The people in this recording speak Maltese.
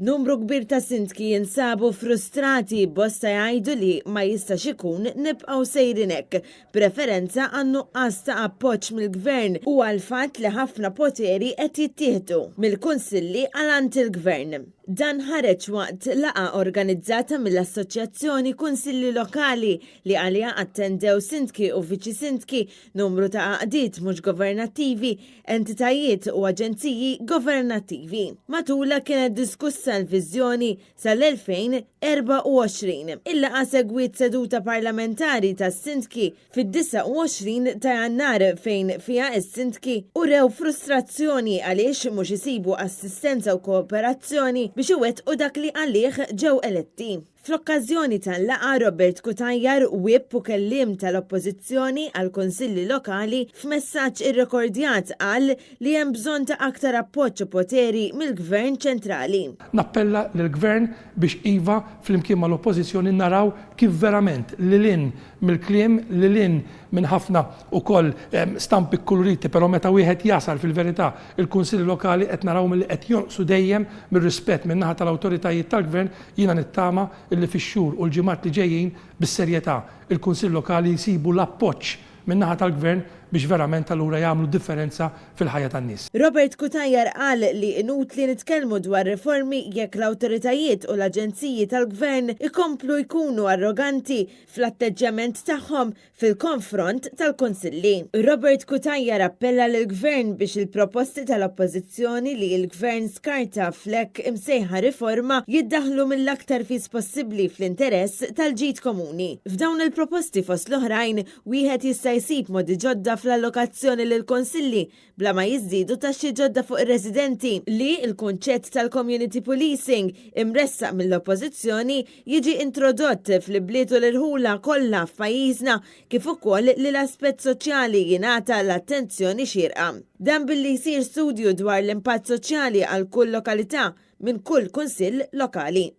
Numru kbir ta' sindki jinsabu frustrati bosta jgħidu li ma jistax ikun nibqgħu sejrin hekk, b'referenza għan-nuqqas ta' appoġġ mill-Gvern u għall-fatt li ħafna poteri qed jittieħdu mill-kunsilli għal għand il-Gvern. Dan ħareġ waqt laqgħa organizzata mill-Assoċjazzjoni Kunsilli Lokali li għaliha attendew sindki u viċi sindki, numru ta' għaqdiet mhux governattivi, entitajiet u aġenziji governattivi. Matulha kienet diskussa l-viżjoni sal-2024. Il-laqgħa segwiet seduta parlamentari tas-Sindki fid-29 ta' Jannar fejn fiha s-Sindki urew frustrazzjoni għaliex mhux isibu assistenza u kooperazzjoni biex iwettqu dak li għalih ġew eletti. Fl-okkażjoni tal-laqgħa Robert Cutajar, Whip u kelliem tal-Oppożizzjoni għall-Kunsilli Lokali, f'messaġġ irrekordjat qal li hemm bżonn ta' aktar appoġġ u poteri mill-Gvern ċentrali. Nappella lill-Gvern biex iva, flimkien mal-Oppożizzjoni naraw kif verament lil hinn mill-kliem, lil hinn minn ħafna ukoll stampi kkuluriti però meta wieħed jasal fil-verità il-Kunsilli Lokali qed narawhom li qed jonqsu dejjem mir-rispett min-naħa tal-awtoritajiet tal-Gvern, jiena nittama illi fix-xhur u l-ġimgħat li ġejjin bis-serjetà il-Kunsill Lokali jsibu l-appoġġ min-naħa tal-Gvern biex verament allura jagħmlu differenza fil-ħajja tan-nies. Robert Cutajar qal li inutli nitkellmu dwar riformi jekk l-awtoritajiet u l-aġenziji tal-Gvern ikomplu jkunu arroganti fl-atteġġjament tagħhom fil-konfront tal-Kunsilli. Robert Cutajar appella lill-Gvern biex il-proposti tal-Oppożizzjoni li l-Gvern skarta fl-hekk imsejħa riforma jiddaħħlu mill-aktar fis possibbli fl-interess tal-ġid komuni. F'dawn il-proposti fost l-oħrajn wieħed jista' jsib modi ġodda fl-allokazzjoni lill-Kunsilli bla ma jiżdiedu taxxi ġodda fuq ir-residenti, li l-kunċett tal-community policing imressaq mill-Oppożizzjoni jiġi introdott fl-ibliet u l-irħula kollha f'pajjiżna kif ukoll li l-aspett soċjali jingħata l-attenzjoni xierqa. Dan billi jsir studju dwar l-impatt soċjali għal kull lokalità minn kull kunsill lokali.